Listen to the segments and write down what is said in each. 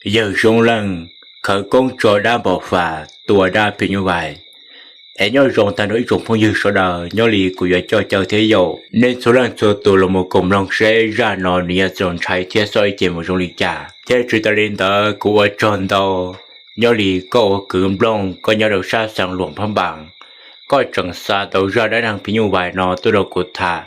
yawg Zoov Leej khawv koob tso dab npam fam tua dab phim nyuj vais. Es nyob zoo tag nrho ib tsoom phooj ywg sawv daws, nyob li kuv yuav coj caw thiab yaum nej txhua leej txhua tus los mus koom mloog seb zaj no nws yuav txaus ntshai thiab xob ib ce mus zoo li cas. Thiab tsis tas li ntawd kuv ua tsaug ntau, nyob li koj ua kwv Nplooj koj nyob rau sab xeev Luam Phab Npas, koj tseem xa tau zaj dab neeg phim nyuj vais no tuaj rau kuv tham.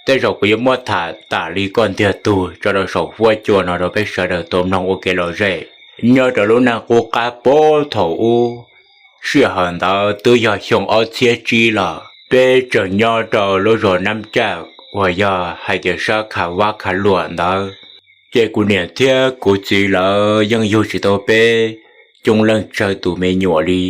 Tej zaum kuv yuav muab tham tas li koj ntiag tug tso rau saum huab cua no rau peb sawv daws tau mloog ua kev lom zem. Nyob rau lub neej qub qab puag thaum ub, sij hawm ntawd twb yog xyoo ob txhiab tsib lawm, peb tseem nyob rau lub zos Nab Caj uas yog hais tias sab Khav Vab Khav Luam ntawd. Ces kuv niam thiab kuv txiv lawv yeej yug tsis tau peb coob leej tsawg tus me nyuam li.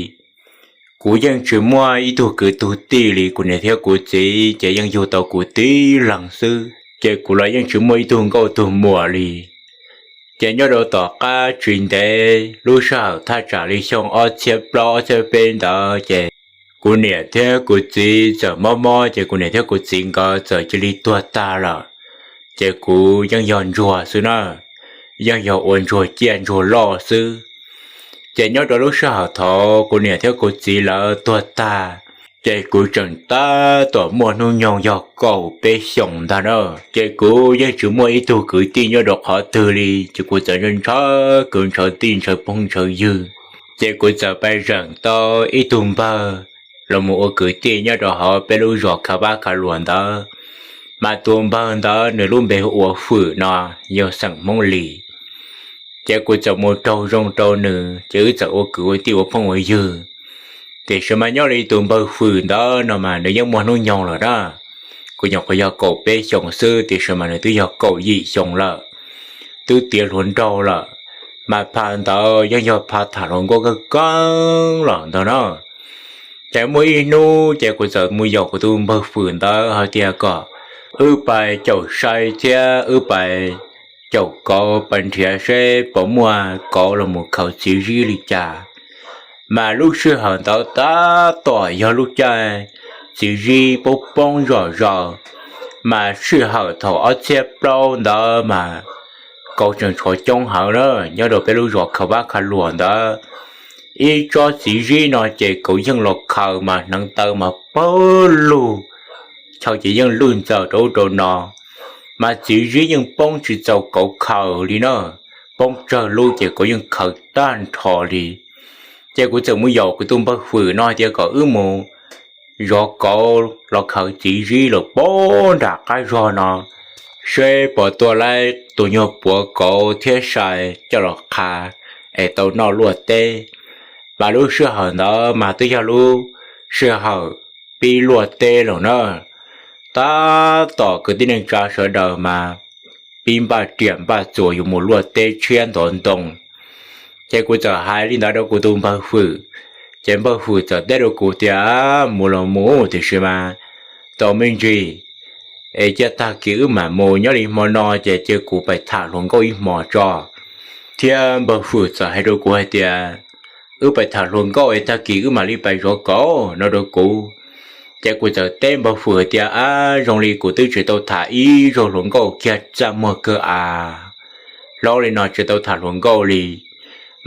Kuv yeej tsis muaj ib tug kwv tug tij li, kuv niam thiab kuv txiv ces yeej yug tau kuv tib leeg xwb, ces kuv los yeej tsis muaj ib tug nkauj tug muam li. Ces nyob rau tom qab tsis ntev lub sij hawm thaj tsam li xyoo ob txhiab plaub ob txhiab peb ntawd ces kuv niam thiab kuv txiv txawm mob mob ces kuv niam thiab kuv txiv nkawd txawm cia li tuag tag lawm. Ces kuv yeej yog ntsuag xwb na, yeej yog ua ntsuag ciaj ntsuag loj xwb. Ces nyob rau lub sij hawm thaum kuv niam thiab kuv txiv lawv tuag tag, ces kuv tseem tab tom muaj hnub nyoog yog kaum peb xyoos ntag na. Ces kuv yeej tsis muaj ib tug kwv tij nyob rau qhov twg li, ces kuv txawm ntshaw kwv ntshaw tij ntshaw phooj ntshaw ywg. Ces kuv txawm pais zeem tau ib tug npawg los mus ua kwv tij nyob rau hauv peb lub zos Khav Vab Khav Luam ntawd. Mas tus npawg ntawd nws lub npe hu ua Fwm no, yog xeem Hmoob Lis. Ces kuv txawm mus raug zoo rau nws, ces wb txawm ua kwv ua tij ua phooj ua ywg. Tiam sis mas nyob li tus npawg Fwm ntawd no mas nws yeej muaj hnub nyoog lawm na. Kuv nyuam qhuav yog kaum peb xyoos xwb, tiam sis mas nws twb yog kaum yim xyoo lawm, twb tiav hluas nraug lawm, mas phav ntawd yeej yog phav tham hluas nkauj kawg kawg los ntag na. Ces muaj ib hnub ces kuv txawm mus yaum kuv tus npawg Fwm ntawd hais tias kom wb pais caum sai thiab wb pais caum kauv pais nrhiav seb puas muaj kauv los mus khaws txiv zib li cas. Mas lub sij hawm ntawd tab tom yog lub caij txiv zib poob poob zom zaws, mas sij hawm thaum ob txhiab plaub ntawd mas kauv tseem tshuav coob heev na. Nyob rau peb lub zos Khav Vab Khav Luam ntawd, ib tsob txiv zib no ces kauv yeej los khaws mas hneev taw mas pawg lug, chaw ces yeej lwj ntxaws rau ub rau no, mas txiv zib yeej poob tsis txaus kauv khaws li na. Poob tsawg lub ces kauv yeej khaws tag nrho li. Ces kuv txawm mus yaum kuv tus npawg Fwm no hais tias kom wb mus zov kauv los khaws txiv zib los poob nram qab zog no, seb puas tuaj laib tus nyuag puav kauv thiab sai coj los qhav es tau noj luaj teb. Mas lub sij hawm ntawd mas twb yog lub sij hawm pib luaj teb lawm na. Tab tom kwv tij neej tsa sawv daws mas pib npaj riam npaj txuas yuav mus luaj teb tshiab ntov ntoo. Ces kuv txawm hais li ntawd rau kuv tus npawg Fwm, ces npawg Fwm txawm teb rau kuv tias, mus los mus, tiam sis mas tau me ntsis es cia tag kis wb mam mus, nyob li hmo no ces cia kuv pais tham hluas nkauj ib hmos tso. Thiab npawg Fwm txawm hais rau kuv hais tias, wb pais tham hluas nkauj es tag kis wb mam li pais zov kauv no rau kuv. Ces kuv txawm teb npawg Fwm hais tias, ab, zoo li kuv twb tsis tau tham ib zaug hluas nkauj kiag txaj muag kawg av, hlob li no tsis tau tham hluas nkauj li.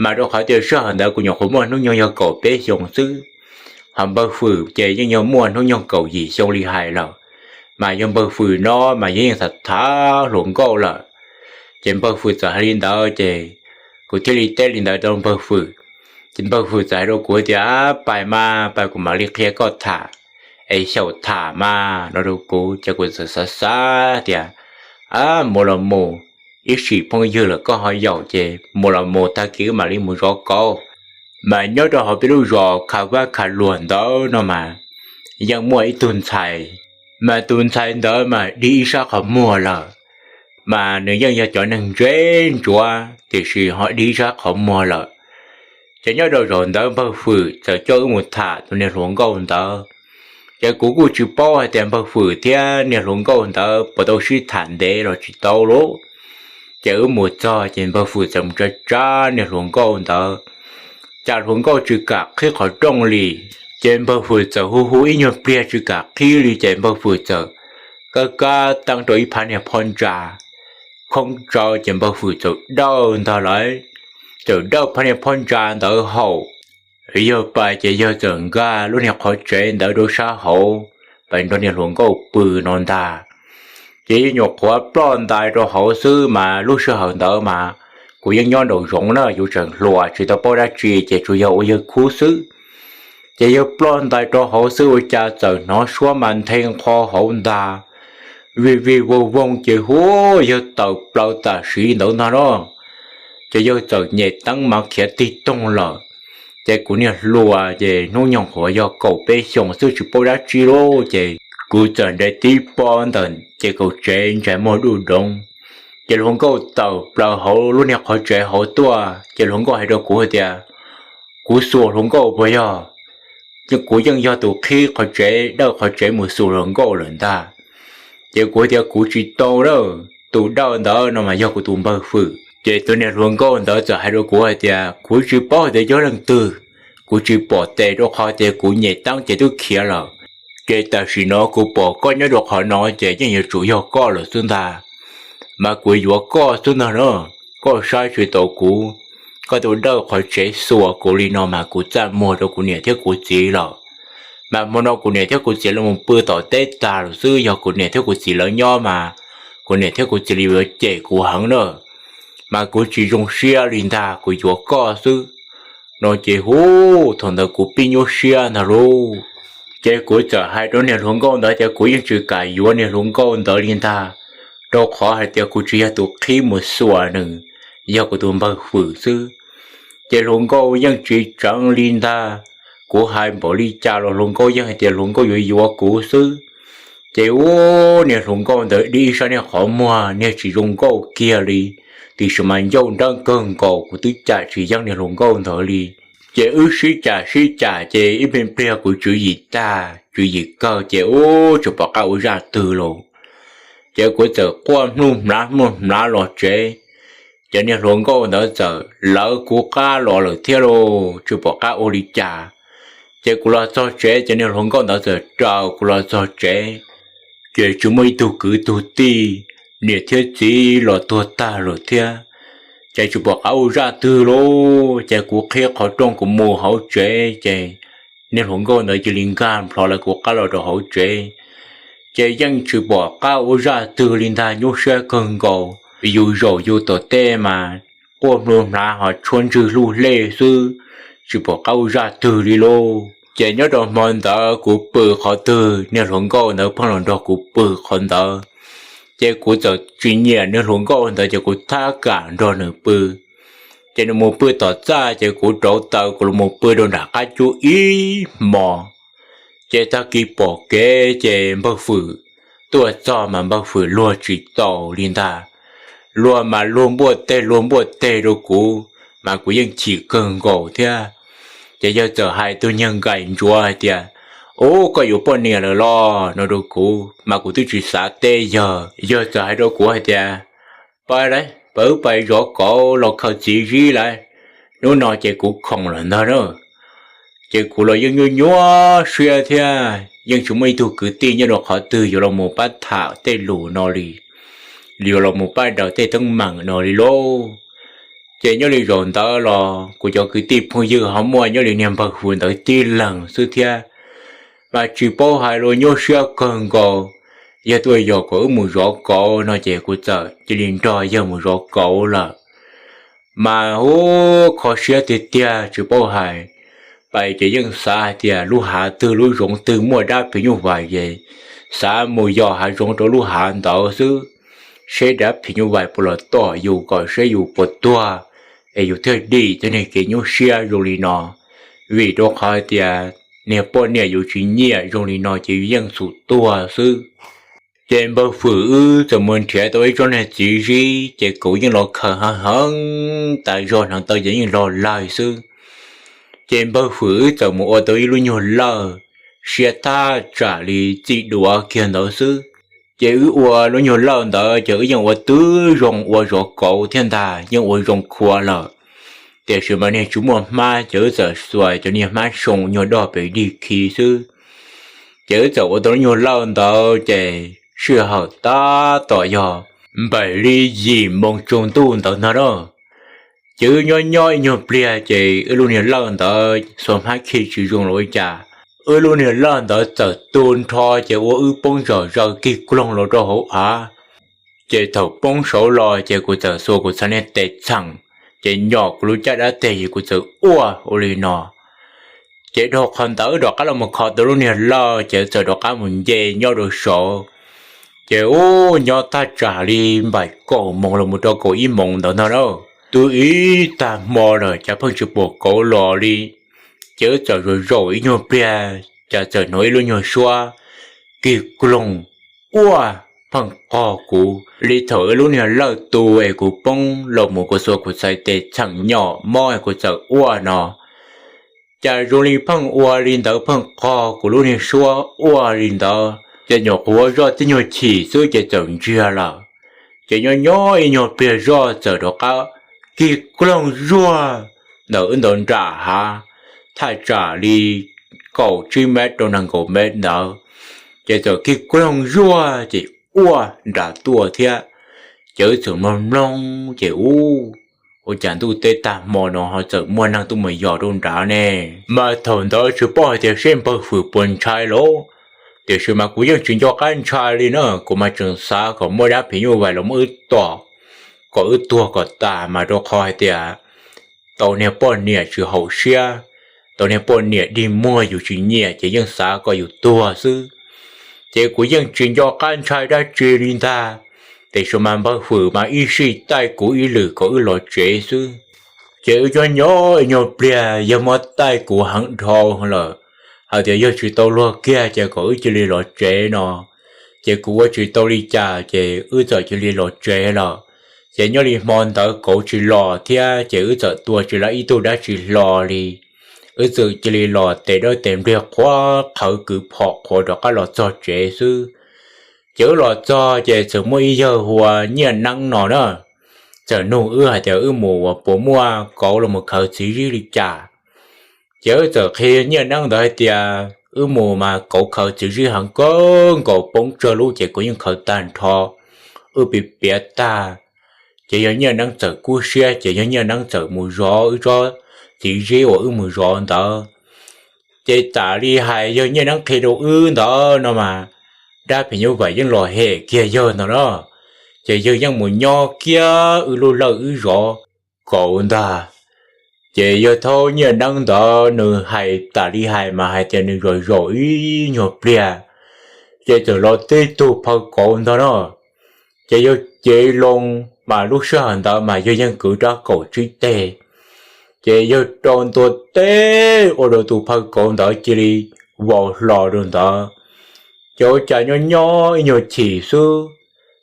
Mas rau qhov tias sij hawm ntawd kuv nyuam qhuav muaj hnub nyoog yog kaum peb xyoos xwb, ho npawg Fwm ces yeej yog muaj hnub nyoog kaum yim xyoo li hais lawm. Mas yog npawg Fwm no mas yog yeej tham tham hluas nkauj lawm. Ces npawg Fwm txawm hais li ntawd ces kuv thiaj li teb li ntawd rau npawg Fwm. Ces npawg Fwm txawm hais rau kuv tias, pais mas, pais kuv mam li qhia koj tham, es xyaum tham mas no rau kuv. Ces kuv txawm xav xav tias, ab, mus los mus, ib sim phooj ywg lawm koj ho yaum ces mus los mus, tag kis wb mam li mus zov kauv. Mas nyob rau hauv peb lub zos Khav Vab Khav Luam ntawd no mas yeej muaj ib tug ntxhais, mas tus ntxhais ntawd mas dig ib sab qhov muag lawm. Mas nws yeej yog cov neeg ntse ntsuav tiam sis ho dig ib sab qhov muag lawm. Ces nyob rau zaum ntawd npawg Fwm txawm coj wb mus tham tus niag hluas nkauj ntawd. Ces kuv kuj tsis paub hais tias npawg Fwm thiab niag hluas nkauj ntawd puas tau sib tham ntev los tsis tau lauj. Ces wb mus txog ces npawg Fwm txawm mus tsa tsab niag hluas nkauj ntawd, cas hluas nkauj tsis kam qhib qhov rooj li. Ces npawg Fwm txawm hu hu ib nyuag pliag tsis kam qhib li ces npawg Fwm txawm kab kab teeb rau ib phab niag phab ntsa khoob tsawv ces npawg Fwm txawm dawj ntag lauj. txawm dawj phab niag phab ntsa ntawd haum. Yawg pais ces yawg txawm nkag lub niag qhov tsev ntawd rau sab hauv, pais nrog niag hluas nkauj pw no ntag. Ces yawg nyuam qhuav ploj ntais rau hauv xwb mas lub sij hawm ntawd mas kuv yeej nyob nraum zoov na, yus tseem hluas tsis tau paub dab tsi ces tsuas yog ua yawg khub xwb. Ces yawg ploj ntais rau hauv xwb ua cas txawm hnov suab mas nthe nqho hauv ntag, vij vij voog voog ces hu, yawg tawm plaws tam sim ntawd ntag no. Ces yawg txawm nyem teeb mas khiav tig toog lawm. Ces kuv niag hluas ces hnub nyoog qhuav yog kaum peb xyoos xwb tsis paub dab tsi lauj, ces kuv txawm nres tib pob ntawm ces kaum tsev ntsais muag duj doov. Ces hluas nkauj tawm plaws hauv lub niag qhov tsev hauv tuaj, ces hluas nkauj hais rau kuv hais tias, kuv xuas hluas nkauj puas yog? Kuv yeej yog tus qhib qhov tsev, dawj qhov tsev mus xuas hluas nkauj lawm ntag. Ces kuv tias kuv tsis tau lawm, tus dawj ntawd no mas yog kuv tus npawg Fwm. Ces tus niag hluas nkauj ntawd txawm hais rau kuv hais tias kuv tsis paub hais tias yog leej twg, kuv tsis pom tes rau qhov tias kuv nyem teeb ces twb khiav lawm. Ces tam sim no kuv pom koj nyob rau qhov no ces yeej yuav tsum yog koj lawm xwb ntag. Mas kuv yuav koj xwb ntag na, koj saib tsis taus kuv, koj tus dawj qhov tsev xuas kuv li no mas kuv txaj muag rau kuv niam thiab kuv txiv lawm. Mas hmo no kuv niam thiab kuv txiv lawv mus pw tom teb tag lawm xwb, yog kuv niam thiab kuv txiv lawv nyob mas kuv niam thiab kuv txiv li yuav cem kuv heev na. Mas kuv tsis zoo siab li ntag, kuv yuav koj xwb. No ces hu, thaum ntawd kuv pib nyuaj siab ntag lauj. Ces kuv txawm hais rau niag hluas nkauj ntawd tias kuv yeej tsis kam yuav niag hluas nkauj ntawd li ntag, rau qhov hais tias kuv tsis yog tus qhib mus xuas nws, yog kuv tus npawg Fwm xwb. Ces hluas nkauj yeej tsis tseev li ntag, kuv hais npaum li cas los hluas nkauj yeej hais tias hluas nkauj yuav yuav kuv xwb. Ces ua niag hluas nkauj ntawd dib ib sab niag qhov muag niag tsis zoo nkauj kiag li, tiam sis mas ncauj nrawm kawg nkaus, kuv twb cam tsis yeej niag hluas nkauj ntawd li. Ces wb sib cam sib cam ces ib pliag pliag kuv tswv yim tag, tswv yim kawg ces ub tsis pom qab ua zaj twg lauj. Ces kuv txawm quaj mluj hmlav mluj hmlav los tsev. Ces niag hluas nkauj ntawd txawm lawv kuv qab los lawm thiab lauj, tsis pom qab ua li cas. Ces kuv los txog tsev ces niag hluas nkauj ntawd txawm raws kuv los txog tsev. Ces tsis muaj ib tug kwv tug tij, niam thiab txiv los tuag tag lawm thiab. Ces tsis pom qab ua zaj twg lauj, ces kuv qhib qhov rooj kuv mus hauv tsev ces niag hluas nkauj ntawd cia li nkag nplho lawv kuv qab los rau hauv tsev. Ces yeej tsis pom qab ua zaj twg li ntag, nyuaj siab kawg nkaus. Yus zaum yus tom tej mas quaj mluj hmlav ho tshuab ntswg hlub hlej xwb, tsis pom qab ua zaj twg li lauj. Ces nyob rau hmo ntawd kuv pw qhov twg niag hluas nkauj ntawd pheej los nrog kuv pw qhov ntawd. Ces kuv txawm tsis nyiam niag hluas nkauj ntawd ces kuv thab kam nrog nws pw. Ces nws mus pw tom txaj ces kuv rauv taws kuv los mus pw rau nram qab cub ib hmos. Ces tag kis pom kev ces npawg Fwm tuaj txog mas npawg Fwm luag tsis taus li ntag. Luag mas luag npuaj teg luag npuaj teg rau kuv, mas kuv yeej chim kawg nkaus thiab. Ces yawg txawm hais tus niag nkais ntsuav hais tias, ub, koj yuav poj niam lawm los no rau kuv, mas kuv twb tsis xav teb yawg. Yawg txawm hais rau kuv hais tias, pais lauj, pais wb pais zov kauv los khaws txiv zib lauj, hnub no ces kuv khoom lawm ntag na. Ces kuv los yeej nyuaj nyuaj siab thiab, yeej tsis muaj ib tug kwv tij nyob rau qhov twg yuav los mus pab tham tej lus no li, yuav los mus pab daws tej teeb meem no li lauj. Ces nyob li zaum ntawd los kuv cov kwv tij phooj ywg ho muaj nyob li niag npawg Fwm ntawd tib leeg xwb thiab. Mas tsis paub hais los nyuaj siab kawg nkaus. Yawg tuaj yaum kom wb mus zov kauv no ces kuv txawm cia li nrog yawg mus zov kauv lawm. Mas ub, kho siab tiag tiag tsis paub hais. Pais ces yeej xav hais tias lub hav twg lub zoov twg muaj dab phim nyuj vais ces xav mus yos hav zoov rau lub hav ntawd xwb, seb dab phim nyuj vais puas los tom yus kom seb yus puas tuag, es yus thiaj dim tej niag kev nyuaj siab zoo li no. Vim rau qhov hais tias niag poj niam yus tsis nyiam zoo li no ces yus yeej xum tuag xwb. Ces npawg Fwm wb txawm mus nrhiav tau ib tsob niag txiv zib ces kauv yeej los khaws heev heev tas zog, hneev taw ces yeej log lawg xwb. Ces npawg Fwm wb txawm mus ua tau ib lub nyuag lawj siab thaj tsam li txij duav kiag ntawd xwb. Ces wb ua lub nyuag lawj ntawd ces wb yeej ua twb zoo ua zov kauv thiab ntag, yeej ua zoo khuav lawm. Tiam sis mas niag tsis muaj hmab ces wb txawm xuas cov niag hmab soo nyuag doj pem dig khi xwb. Ces wb txawm ua tau lub nyuag lawj ntawd ces sij hawm tab tom yog npaum li yim moo tsaus ntuj ntawd ntag na. Ces wb nyob nyob ib nyuag pliag ces wb lub niag lawj ntawd xuas hmab khi tsis zoo los ua cas, wb lub niag lawj ntawd txawm tu nrho ces ua wb poob zom zaws kig kloog los rau hauv av. Ces thaum poob saud los ces kuv txawm xuas kuv txhais niag tes txheem, ces nyom kuv lub caj dab teg es kuv txawm ua ua li no. Ces dhau qhov ntawd wb rov qab los mus kho tau lub niag lawj ces txawm rov qab mus nce nyob rau saud. Ces ub, nyob thaj tsam li npaum kaum moos los mus rau kaum ib moos ntawd ntag na. Twb ib tag hmo lawm cas pheej tsis pom kauv los li. Ces wb txawm zaum zaum ib nyuag pliag, cas txawm hnov ib lub nyuag suab kig kloog ua pheej qog kuv li thaum wb lub niag lawj tu es kuv poob los mus kuv xuas kuv txhais tes txheem nyom mob es kuv txawm ua no. Cas zoo li pheej ua li ntawd, pheej qog kuv lub niag suab ua li ntawd, ces nyuam qhuav zoj tib nyuag chim xwb ces txawm ntsiag lawm. Ces nyob nyob ib nyuag pliag zoj txawm rov qab kig kloog zuag ntawm wb ntawd nram hav, thaj tsam li kaum tsib mev rau nees nkaum mev ntawd, ces txawm kig kloog zuag ces ua nram tuaj thiab. Ces wb txawm mloog mloog ces ub, ua cas ntuj teb tag hmo no ho txawm muaj neeg tuaj mus yos rau nrad ne? Mas thaum ntawd tsis paub hais tias seb npawg Fwm puas ntshai lauj, tiam sis mas kuv yeej tsis nco qab ntshai li na, kuv mas tseem xav kom muaj dab phim nyuj vais los muab wb tom kom wb tuag kom tas, mas rau qhov hais tias tau niag poj niam tsis haum siab, tau niag poj niam dig muag yus tsis nyiam ces yeej xav kom yus tuag xwb. Ces kuv yeej tsis nco qab ntshai dab tsi li ntag, tiam sis mas npawg Fwm mas ib sij taij kuv ib lwm kom wb los tsev xwb. Ces wb nyob nyob ib nyuag pliag yawg muab taij kuv heev dhau lawm, hais tias yog tsis tau luag kiag ces kom wb cia li los tsev no. Ces kuv ua tsis tau li cas ces wb txawm cia li los tsev lawm. Ces nyob li hmo ntawd kauv tsis los thiab ces wb txawm tua tsis tau ib tug dab tsi hlo li. Wb txawm cia li los tes dawb tes npliag qhuav qhawv kwv phom qhuav rov qab los txog tsev xwb. Ces wb los txog ces txawm muaj ib yawg hu ua Nyiaj Neeb no na, txawm nug wb hais tias wb mus uas puas muaj kauv los mus khaws txiv zib li cas. Ces wb txawm qhia Nyiaj Neeb ntawd hais tias wb mus mas kauv khaws txiv zib heev kawg nkaus, poob tsawg lub ces kauv yeej khaws tag nrho, wb piav piav tag. Ces yawg Nyiaj Neeb txawm kub siab ces yawg Nyiaj Neeb txawm mus zov wb tsob txiv zib uas wb mus zov ntawd. Ces tam li hais yawg Nyiaj Neeb qhia rau wb ntawd no mas, dab phim nyuj vais yeej los hem kiag yawg ntawd na. Ces yawg yeej mus nyob kiag wb lub lawj wb zov kauv ntag. Ces yawg thaub Nyiaj Neeb ntawd nws hais tam li hais mas hais tias nws zaum zaum ib nyuag pliag ces txawm los tib tug phaw kauv ntag na. Ces yawg cev loo, mas lub sij hawm ntawd mas yawg yeej kwv rab kaum tsib teg. Ces yawg rau ntua teb ua rau tus phaw kauv ntawd cia li vau hlo rau ntawd. Ces ua cas nyob nyob ib nyuag chim xwb,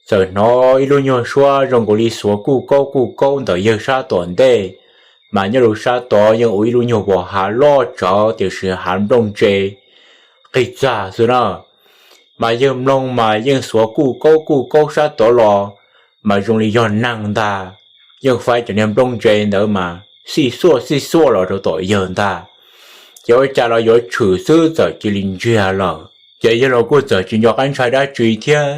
txawm hnov ib lub nyuag suab zoo nkaus li xuav kuj kaub kuj kaub ntawm yawg sab tom ntej. Mas nyob rau sab tod yeej ua ib lub nyuag vos hav loj tsawv tiam sis hav nplooj ntse qis txag xwb na. Mas yawg mloog mas yeej xuav kuj kaub kuj kaub sab tod los, mas zoo li yog neeg ntag. Yeej faib cov niag nplooj ntse ntawd mas xij xuaj xij xuaj los rau tom yawg ntag. Ces ua cas los yuav tshwm xwb txawm cia li ntsiag lawm. Ces yawg los kuj txawm tsis nco qab ntshai dab tsi thiab.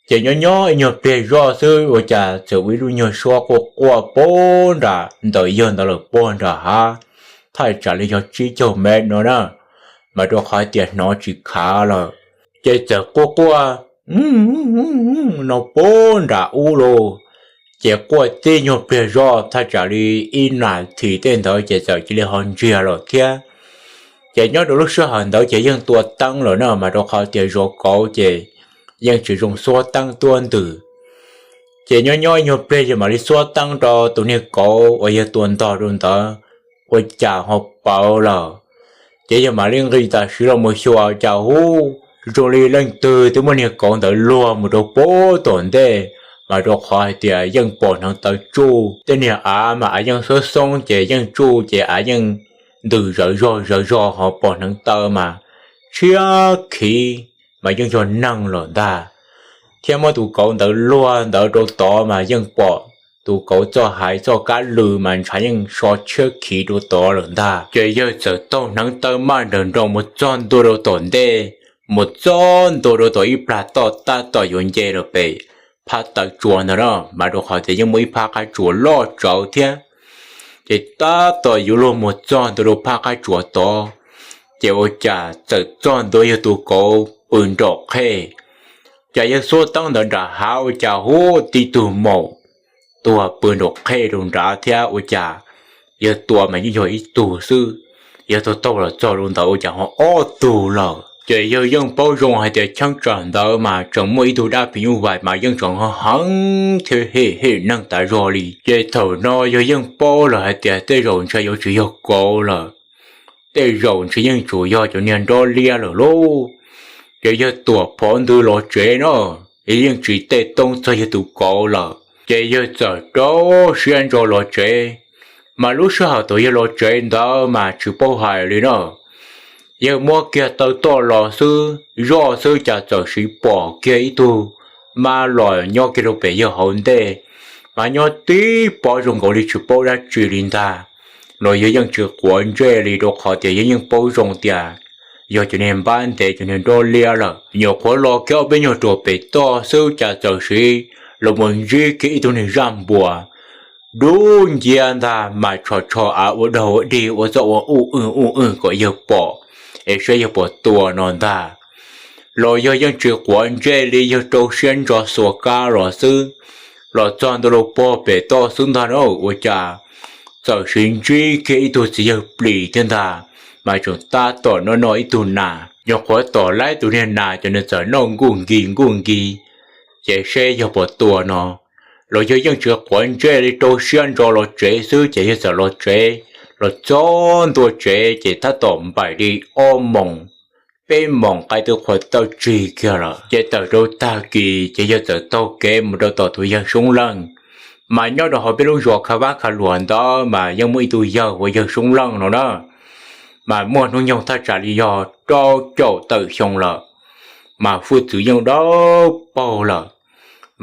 Ces nyob nyob ib nyuag pliag zoj xwb ua cas txawm ua ib lub nyuag suab quaj quaj puag nram ntawm yawg ntawd lawm puag nram hav, thaj tsam li yog tsib caug mev no na, mas rau qhov tias hnov tsis khav lawm. Ces txawm quaj quaj no puag nram ub lauj. Ces quaj tib nyuag pliag zoj thaj tsam li ib nas this tej ntawd ces txawm cia li ho ntsiag lawm thiab. Ces nyob rau lub sij hawm ntawd ces yeej tua teeb lawm na, mas rau qhov tias zov kauv ces yeej tsis zoo xuab teeb tuab ntws. Ces nyob nyob ib nyuag pliag yawg mam li xuab teeb rau tus niag kauv uas yawg tua ntog rau ntawd, ua cas ho pawv lawm. Ces yawg mam li nqis tam sim los mus xyuas cas hub, zoo li leej twg twb muab niag kauv ntawd luag mus rau puag tom ntej, mas rau qhov hais tias yeej pom hneev taw tsuj, tej niag av mas av yeej xoob xoob ces yeej tsuj ces av yeej ntws zawv zog zawv zog ho pom hneev taw mas tshiab khiv, mas yeej yog neeg lawm ntag. Thiab muab tus kauv ntawd luag ntawd rau tod mas yeej pom tus kauv txoj haiv txoj kab lw mas ntshav yeej so tshiab khiv rau tod lawm ntag. Ces yawg txawm taug hneev taw maj nrawm nroos mus txog ntua rau tom ntej, mus txog ntua rau tom ib plag toj tab tom yuav nce rau pem phab taw tsua ntawd na, mas rau qhov tias yeej muaj ib phab qab tsua loj tsawv thiab. Ces tab tom yuav luag mus txog ntua rau phaj qab tsuas tod, ces ua cas txawm txog ntua yawg tus kauv pw nraum qhej. Ces yawg xuab teeb ntawd nram hav ua cas hu tib tug maum tuag pw nraum qhej rau nrad thiab ua cas yawg tua mas yeej yog ib tug xwb. Yawg taug taug los txog rau ntawd ua cas ho ob tug lawm. Ces yawg yeej paub zoo hais tias cheeb tsam ntawd mas tseem muaj ib tug dab phim nyuj vais mas yeej tseem ho heev thiab hem hem neeg tas zog li. Ces thaum no yawg yeej paub lawm hais tias tej zaum ntshe yuav tsis yog kauv lawm, tej zaum ntshe yeej tsuas yog cov niag nrob liab lawm lauj. Ces yawg tuam phov ntws los tsev no, yeej tsis tej toob txog yawg tus kauv lawm. Ces yawg txawm rau siab ntso los tsev, mas lub sij hawm thaum yawg los tsev ntawd mas tsis paub hais li na. Yawg muab kiag taw toj los xwb, zoj xwb cas txawm siv pom kiag ib tug mab los nyob kiag rau pem yawg hauv ntej, mas nyob tib pob zoo nkaus li tsis paub dab tsi li ntag. Los yawg yeej tsis quav ntsej li rau qhov tias yawg yeej paub zoo tias yog cov niag npab ntev cov niag nrob liab lawm. Nyuam qhuav los kiag ob peb nyuag ruam pem toj xwb cas txawm siv los mus ntsib kiag ib tug niag zaj npuas dub nciab ntag mas tsho tsho av ua dog ua dig ua txoj ua uj wj uj wj kom yawg pom es saib yawg puas tua no ntag. Los yawg yeej tsis quav ntsej li, yawg rau siab ntso xuas kab los xwb. Los txog ntua rau pog pem toj xwb ntag na ua cas txawm siv ntsib kiag ib tug txiv yawg plis thiab ntag, mas tseem tab tom noj noj ib tug nas. Nyuam qhuav tom laib tus niag nas ces nws txawm noj nkuj nkis nkuj nkis, ces seb yawg puas tua no. Los yawg yeej tsis quav ntsej li, rau siab ntso los tsev xwb ces yawg txawm los tsev. Los txog ntua tsev ces tab tom npaim li ob moos, peb moos qaib twb qhuav tawj tsig kiag lawm. Ces tawm rau tag kis ces yawg txawm taug kev mus rau tom tus yawg Soob Leej. Mas nyob rau hauv peb lub zos Khav Vab Khav Luam ntawd mas yeej muaj ib tug yawg ua yawg Soob Leej no na. Mas muaj hnub nyoog thaj tsam li yog rau caum tawm xyoo lawm, mas hwj txwv yeej dawb paug lawm.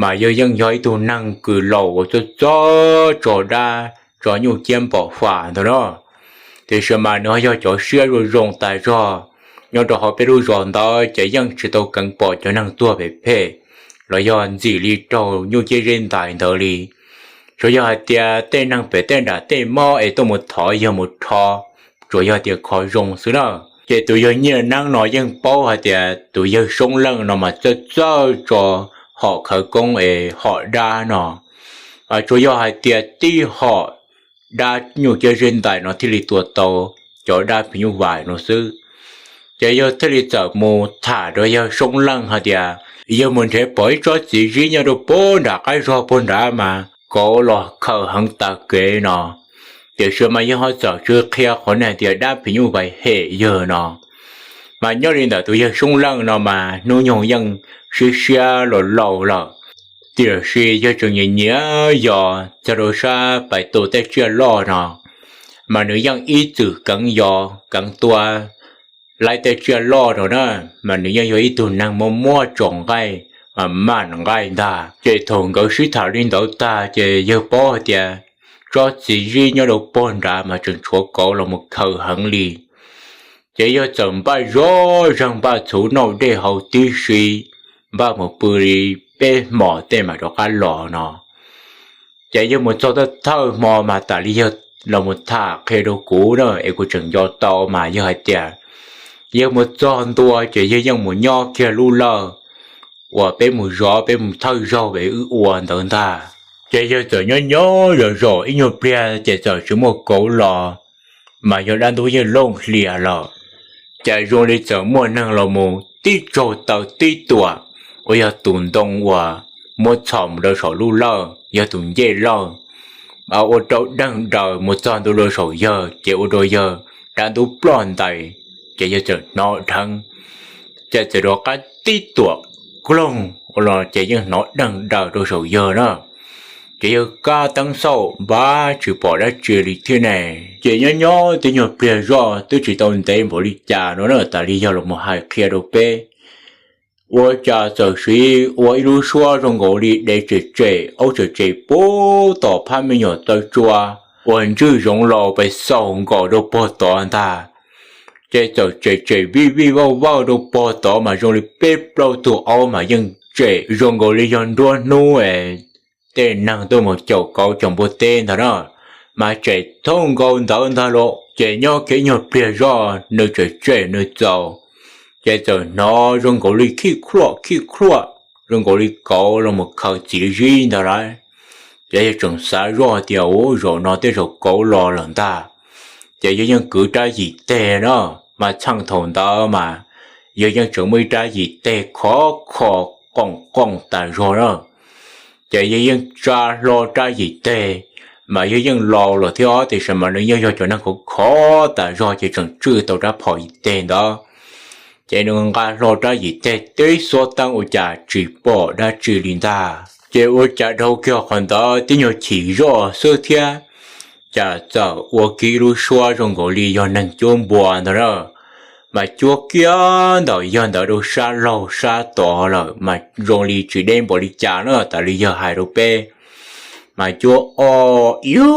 Mas yawg yeej yog ib tug neeg kws laus uas txawj txawj tso dab tso nyuj ciab npom fam ntawd na. Tiam sis mas nws ho yog cov siab zoo zoo tas zog. Nyob rau hauv peb lub zos ntawd ces yeej tsis tau keev pom cov neeg tuag phem phem los yog ntxim li raug nyuj ciab zeb ntais ntawd li. Tsuas yog hais tias tej neeg pem tej nram tej mob es tuaj mus thov yawg mus rho, tsuas yog tias kho zoo xwb na. Ces tus yawg Nyiaj Neeb no yeej paub hais tias tus yawg Soob Leej no mas txawj txawj tso hom khawv koob es hom dab no. Tsuas yog hais tias tib hom dab nyuj ciab zeb ntais no thiaj li tua tau cov dab phim nyuj vais no xwb. Ces yawg thiaj li txawm mus tham rau yawg Soob Leej hais tias yawg mus nrhiav pom ib tsob txiv zib nyob rau puag nram qab zog puag nrad mas kauv los khaws heev tas kev no. Tiam sis mas yawg ho txawm tsis qhia qhov niag tias dab phim nyuj vais hem yawg no. Mas nyob li ntawm tus yawg Soob Leej no mas hnub nyoog yeej siab siab los laus lawm. Tiam sis yawg tseem nyiam nyiam yos txog rau sab pais tu tej tsiaj loj no, mas nws yeej ib txwm keev yos keev tua laib tej tsiaj loj no na. Mas nws yeej yog ib tug neeg muaj muaj tsoom nqaij, mas maj nqaij ntag. Ces thaum nkawd sib tham li ntawd tag ces yawg paub hais tias tsob txiv zib nyob rau puag nrad mas tseem tshuav kauv los mus khaws heev li. Ces yawg txawm npaj zoj zeeg npaj txhuv noj dej haus tib si, npaj mus pw li peb hmos tej mam rov qab los no. Ces yawg mus txog thawj thawj hmo mas tas li yawg los mus tham qhia rau kuv na es kuv tseem nco tau mas yawg hais tias yawg mus txog ntua ces yawg yeej mus nyob kiag lub lawj uas peb mus zov peb mus thawj zaug es wb ua ntawd ntag. Ces yawg txawm nyob nyob zov zov ib nyuag pliag ces txawm tsis muaj kauv los, mas yog dab ntub yeej looj hlias lawm. Ces zoo li txawm muaj neeg los mus tib tsaug taw tib tuam uas yog tus ntoo uas muab txhom mus rau saum lub lawj yog tus ncej lawj, ua rau deeg daws mus txog ntua rau saum yawg ces ua rau yawg dab ntub ploj ntais, ces yawg txawm hnov dheev. Ces txawm rov qab tib tuam kloog ua los ces yeej hnov deeg daws rau saum yawg na. Ces yawg kab teeb xauj npab tsis pom dab tsi li thiab ne. Ces nyob nyob tib nyuag pliag zoj twb tsis tau ntev npaum li cas no na tas li yawg los mus hais qhia rau peb. Ua cas txawm siv ua ib lub suab zoo nkaus li dev tsem tsem aub tsem tsem puag tom phab me nyuam taw tsua uas ntswj zoov laus pes xaus nkaus rau puag tod ntag. Ces txawm tsem tsem vij vij vawj vawj rau puag tod mas zoo li peb plaub tug aub mas yeej tsem zoo nkaus li yog nruab hnub es tej neeg tuaj mus caum kauv caum npua teb ntag na. mas tseem thooj nkaus ntawd ntag lauj. Ces nyob kiag nyuag pliag zoj nws tseem tsem nws txaus, ces txawm hnov zoo nkaus li khij khuaj khij khuaj, zoo nkaus li kauv los mus khaws txiv zib ntag lauj. Ces yawg tseem xav zoj tias, Ua, zaum no tej zaum kauv los lawm ntag. Ces yawg yeej kwv rab yim teg na, mas txheej thaum ntawd mas yawg yeej tseem muaj ib rab yim teg khov kho qoom qoom tas zog na. Ces yawg yeej tsa hlo rab yim teg, mas yawg yeej laus lawm thiab tiam sis mas nws yeej yog cov neeg khov khov tas zog ces tseem tswj tau rab phom yim teg ntawd. Ces nws nqa hlo rab yim teg tib xuab teeb ua cas tsis pom dab tsi li ntag. Ces ua cas dhau kiag qhov ntawd tib nyuag chim zoj xwb thiab, cas txawm ua kiag ib lub suab zoo nkaus li yog neeg cuab npua ntag na. Mas cuab kiag ntawm yawg ntawd rau sab laug sab tod lawm mas zoo li tsis deb npaum li cas na, tas li yawg hais rau peb, mas cuab o iu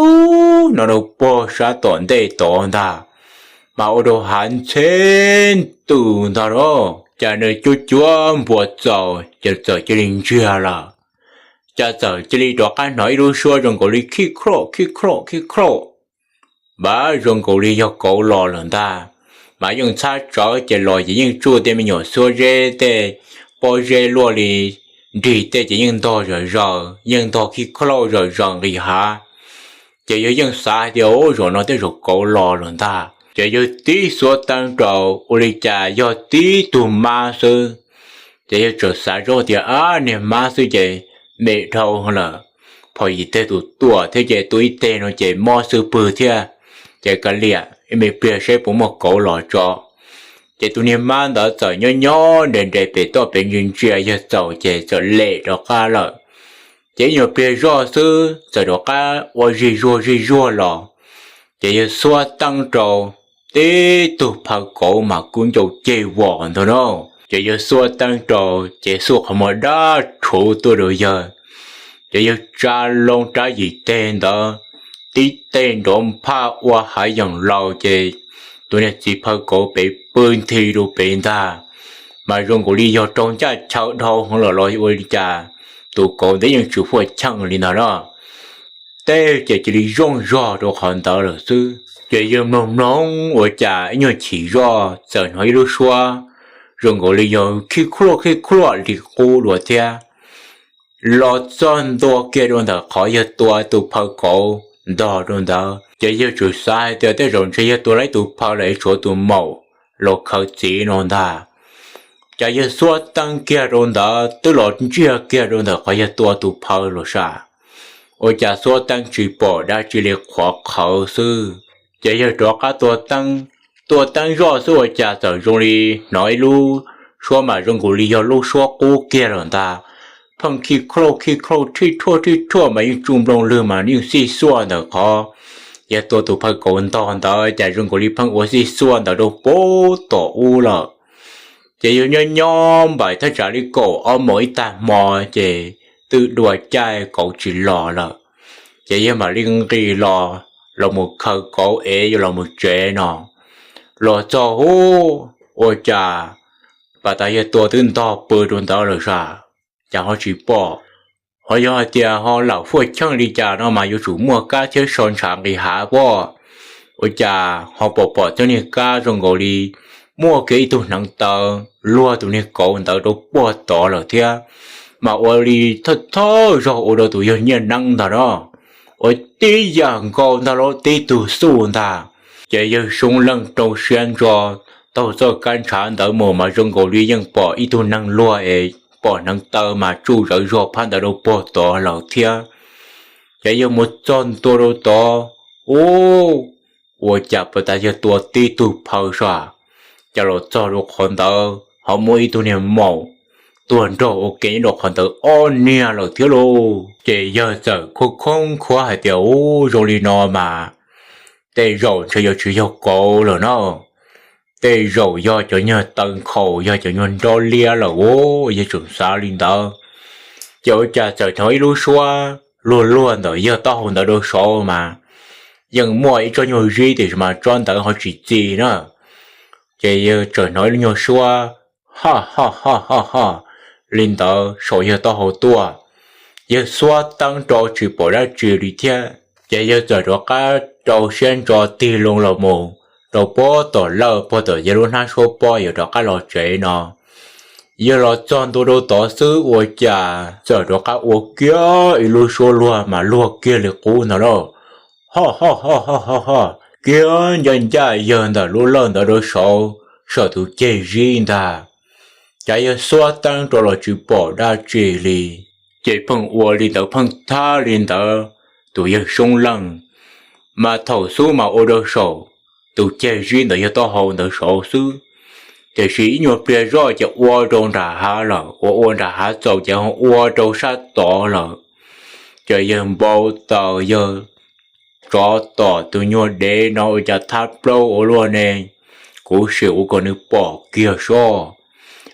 no rau puag sab tom ntej tod ntag, mas ua rau hav ntxhe ntws ntag lauj. Cas nws cuab cuab npua txaus ces txawm cia li ntsiag lawm. Cas txawm cia li rov qab hnov ib lub suab zoo nkaus li khij khlauj khij khlauj khij khlauj, npav zoo nkaus li yog kauv los lawm ntag. Mas yeej txhab tsawv ces los ces yeej tsuj tej me nyuam xuab zeb tej pob zeb luaj li nrig tej ces yeej ntog zom zaws, yeej ntog khij khlauj zom zaws nqis hav. Ces yawg yeej xav hais tias, Ub, zaum no tej zaum kauv los lawm ntag. Ces yawg tib xuab teeb rau, ua li cas yog tib tug mab xwb. Ces yawg txawm xav zoj tias, Ab, niag mab xwb ces me dhau lawm, phom yim teg tus tuam thiab ces tua ib teg no ces mob xwb pwg thiab. Ces kav liam, ib me pliag seb puas muaj kauv los tso. Ces tus niag mab ntawd txawm nyob nyob nres nres pem toj pem ntsia ntsia yawg txaus ces txawm lem rov qab lawm. Ces ib nyuag pliag zoj xwb txawm rov qab ua zig zuag zig zuag los. Ces yawg xuab teeb rau, tib tug phaw kauv mas kub ncau ceg vos ntag na. Ces yawg xuab teeb rau, ces xuj qhov muag dab rhuv tuaj rau yawg. Ces yawg tsa loo rab yim teg ntawd, tib teg nrov nphaj ua hav yeem laus ces tus niag txiv phaw kauv pem pw nthi rau pem ntag. Mas zoo nkaus li yog raug ncaj chaw dhau heev lawm los ua li cas, tus kauv ntawd yeej tsis fuaj cheej li ntag na. Tej ces cia li zooj zog rau qhov ntawd lawm xwb. Ces yawg mloog mloog ua cas ib nyuag chim zoj txawm hnov ib lub suab zoo nkaus li yog khib khuaj khib khuaj li qub dua thiab, los txog ntua kiag rau ntawm qhov yawg tua tus phaw kauv ntog rau ntawd. Ces yawg tsuas xav hais tias tej zaum ntshe yawg tua lawm ib tus phaw lawm es tshuav tus maum los khaws txiv no ntag. Cas yawg xuab teeb kiag rau ntawd twb los ntsiag kiag rau ntawm qhov yawg tua tus phaw los sam, ua cas xuab teeb tsis pom dab tsi li, qhuav qhawv xwb. Ces yawg rov qab tua teeb, tua teeb zoj xwb ua cas txawm zoo li hnov ib lub suab mas zoo nkaus li yog lub suab qub kiag lawm ntag. Pheej khib khlauj khib khlauj thij thuaj thij thuaj mas yeej tsuj nplooj lwg mas yeej xij xuaj ntawm qhov yawg tua tus phaw kauv ntog ntawd, cas zoo nkaus li pheej ua xij xuaj ntawd rau puag tom ub lawm. Ces yawg nyob nyob npaim thaj tsam li kaum ob moos ib tag hmo, ces twb dua caij kauv tsis los lawm. Ces yawg mam li nqis los, los mus khaws kauv es yuav los mus tsev no. Los txog ub, ua cas pas tas yawg tua twb ntog pw rau ntawd lawm sam, cas ho tsis pom. Ho yog hais tias ho lam fuaj cheej li cas no mas yuav tsum muaj kab thiab so ntshav nqis hav pob. Ua cas ho pom pom txoj niag kab zoo nkaus li muaj kiag ib tug hneev taw luag tus niag kauv ntawd rau puag tod lawm thiab. Mas ua li thawj thawj zaug ua rau tus yawg nyiaj neeb ntag no, ua tib yam nkaus ntag lauj, tib tug xuj ntag. Ces yawg soo leej rau siab ntso taug txoj kab ntshav ntawd mus mas zoo nkaus li yeej pom ib tug neeg luag es pom hneev taw mas tsuj zawv zog phab ntawd rau puag tod lawm thiab. Ces yawg mus txog ntua rau tod, ub, ua cas pas tas yawg tua tib tug phaw sam, cas los txog rau qhov ntawd ho muaj ib tug niag maum tuag nrog ua ke nyob rau qhov ntawd ob niag lawm thiab lauj. Ces yawg txawm khoob khoob khuab hais tias, Ub, zoo li no mas tej zaum ntshe yuav tsis yog kauv lawm no, tej zaum yog cov nyuag taw nkhaus, yog cov nyuag nrob liab lawm os. Yawg tseem xav li ntawd, ces ua cas txawm hnov ib lub suab luag luag ntawm yawg taub hau ntawd rau saud mas yeej muaj ib tsob nyuag zib tiam sis mas tsob ntawd ho tsis txi na. Ces yawg txawm hnov ib lub nyuag suab ho ho ho ho ho li ntawd saum yawg taub hau tuaj. Yawg xuab teeb rau tsis pom dab tsi li thiab, Ces yawg txawm rov qab rau siab ntso tig loo los mus rau puag tom lawj, puag tom yawg lub hnab suab pob yuav rov qab los tsev no. Yawg los txog ntua rau tod xwb ua cas txawm rov qab ua kiag ib lub suab luag mas luag kiag li qub ntag lauj. Ho ho ho ho ho ho, kiag ncaj ncaj yawg ntawm lub lawj ntawd rau saud, saum tus ceg zib ntag. Cas yawg xuab teeb rau los tsis pom dab tsi li. Ces pheej ua li ntawd pheej thab li ntawd, tus yawg Soob Leej mas thaum xub mas ua rau saum tus ceg zib ntawd yawg taub hau ntawd saud xwb. Tiam sis ib nyuag pliag zoj ces ua rau nram hav lawm, ua ua nram hav txaus ces ho ua rau sab tod lawm. Ces yawg npau taws, yawg tsov tom tus nyuag dev no ua cas thab plaub ua luaj ne. Kuv sim ua kom nws pom kiag soj.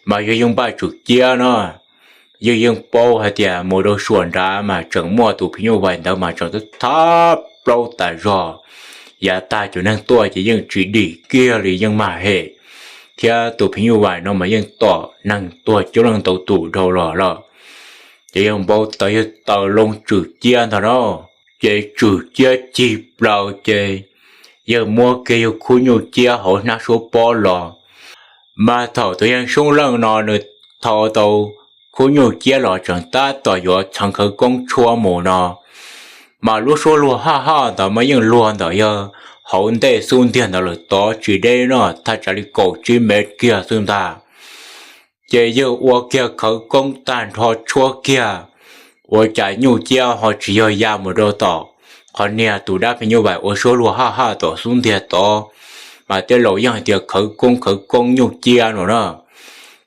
Mas yawg yeej npaj tswm ciab no, yawg yeej paub hais tias mus rau suam nrad mas tseem muaj tus phim nyuj vais ntawd mas tseem thab plaub tas zog. Yav tag cov neeg tuaj ces yeej tsis dim kiag li, yeej mag hem, thiab tus phim nyuj vais no mas yeej tom neeg tuag coob leej ntau tus dhau los lawm. Ces yawg npau taws, yawg taws loo tswm ciab ntag na. Ces tswm ciab cig plaws ces yawg muab kiag yawg khub nyuj ciab hauv hnab suab pob los. Mas thaum tus yawg Soob Leej no nws thau tau khub nyuj ciab los tseem tab tom yuav txheev khawv koob tshuab mus no, mas lub suab luag haj haj ntawd mas yeej luag ntawm yawg hauv ntej xub ntiag ntawd lawm tod tsis deb no, thaj tsam li kaum tsib mev kiag xwb ntag. Ces yawg ua kiag khawv koob tag nrho tshuab kiag, ua cas nyuj ciab ho tsis yog ya mus rau tom qhov niag tus dab phim nyuj vais ua suab luag haj haj tom xub ntiag tod, mas tej laus yeej hais tias khawv koob khawv koob nyuj ciab no na.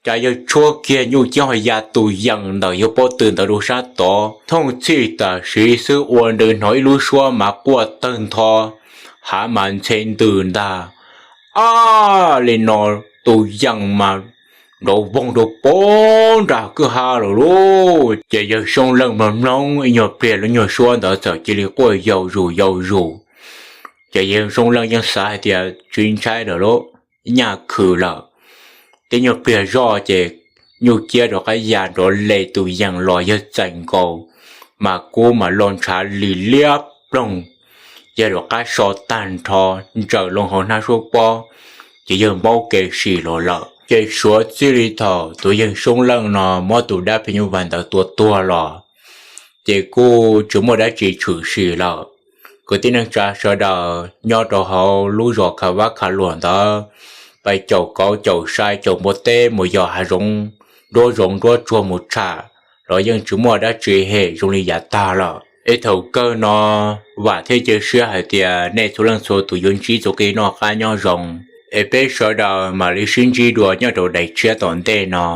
Cas yawg tshuab kiag nyuj ciab ho ya tus yees ntawm yawg pob tw ntawd rau sab tod, thooj txhij tam sim xwb ua nws hnov ib lub suab mas quaj tawg ntho, hav mas ntxhe ntws ntag. Ab, li no tus yees mas nrov voog rau pem nram kwj ha lawm lauj. Ces yawg Soob Leej mloog mloog ib nyuag pliag lub nyuag suab ntawd txawm cia li quaj yau zus yau zus. Ces yawg Soob Leej yeej xav hais tias tsis ntshai lawm lauj, nyaj khwm lawm. Tib nyuag pliag zoj ces nyuj ciab rov qab ya nrov li tus yees los yawg txais nkaus, mas kub mas lo ntshav li liab ploog. Yawg rov qab so tag nrho, ntsaws loo hauv hnab suab pob, ces yawg npaub kev sim los lawm. Ces suav txij li thaum tus yawg Soob Leej no muab tus dab phim nyuj vais ntawd tua tuag los, ces kuj tsis muaj dab tsi tshwm sim lawm. Kwv tij neej tsa sawv daws nyob rau hauv lub zos Khav Vab Khav Luam ntawd, pais caum kauv caum sai caum npua teb mus yos hav zoov, nruab zoov nruab tsuag mus tsham los yeej tsis muaj dab tsi hem zoo li yav tag lawm. Es thaum kawg no vam thiab cia siab hais tias nej txhua leej txhua tus yuav ntsib txoj kev noj qab nyob zoo. Es peb sawv daws mam li sib ntsib dua nyob rau daim tshiab tom ntej no.